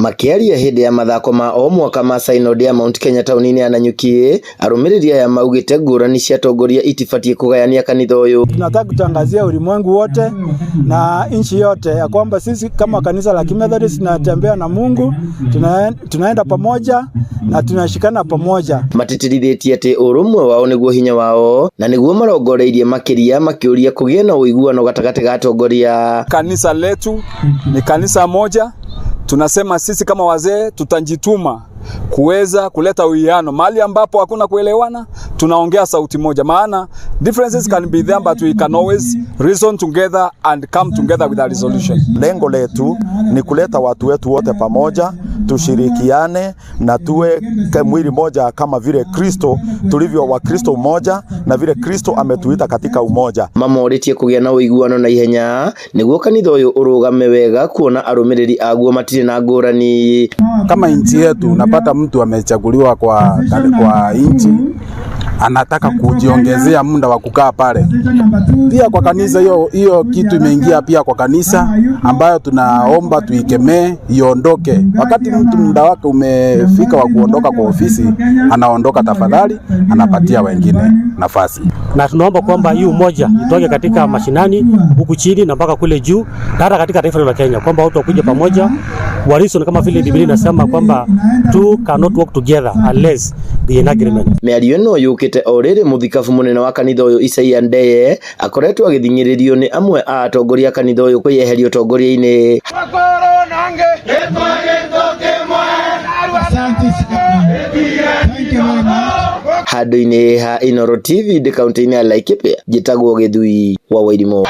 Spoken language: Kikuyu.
Makĩaria hĩndĩ ya mathako ma o mwaka ma Synod ya Mount Kenya taũni-inĩ ya Nanyuki, arũmĩrĩri aya maugĩte ngũrani cia atongoria itibatiĩ kũgayania kanitha ũyũ. Tunataka kutangazia ulimwengu wote na nchi yote ya kwamba sisi kama kanisa la Kimethodist tunatembea na Mungu, tunaenda pamoja na tunashikana pamoja. Matĩtĩrithĩtie atĩ ũrũmwe wao nĩguo hinya wao na nĩguo marongoreirie makĩria makĩũria kũgĩe na ũiguano gatagatĩ ga atongoria. Kanisa letu ni kanisa moja. Tunasema sisi kama wazee tutajituma kuweza kuleta uwiano mahali ambapo hakuna kuelewana, tunaongea sauti moja, maana differences can be there but we can always reason together and come together with a resolution. Lengo letu ni kuleta watu wetu wote pamoja, tushirikiane na tuwe mwili moja kama vile Kristo tulivyo Wakristo umoja na vile Kristo ametuita katika umoja. Mamorĩtie kũgĩa na ũiguano na ihenya nĩguo kanitha ũyũ ũrũgame wega kuona arũmĩrĩri aguo matirĩ na ngũrani. Kama nchi yetu unapata mtu amechaguliwa kwa nchi anataka kujiongezea muda wa kukaa pale. Pia kwa kanisa hiyo hiyo kitu imeingia pia kwa kanisa ambayo tunaomba tuikemee iondoke. Wakati mtu muda wake umefika wa kuondoka kwa ofisi, anaondoka tafadhali, anapatia wengine nafasi. Na tunaomba kwamba hii umoja itoke katika mashinani huku chini na mpaka kule juu na hata katika taifa la Kenya, kwamba watu wakuja pamoja wa-reason kama vile Biblia inasema kwamba two cannot work together unless they in agreement. Mĩario ĩno yũkĩte o rĩrĩ mũthikabu mũnene wa kanitha ũyũ Isaia Ndeye akoretwo agĩthing'ĩrĩrio nĩ amwe a atongoria a kanitha ũyũ kwĩyeheria ũtongoria-inĩ. Asante sana. Thank you very much. Handũ-inĩ ha Inooro TV ndĩ kaunti-inĩ ya Laikipia, njĩtagwo Gĩthui wa Wairimũ.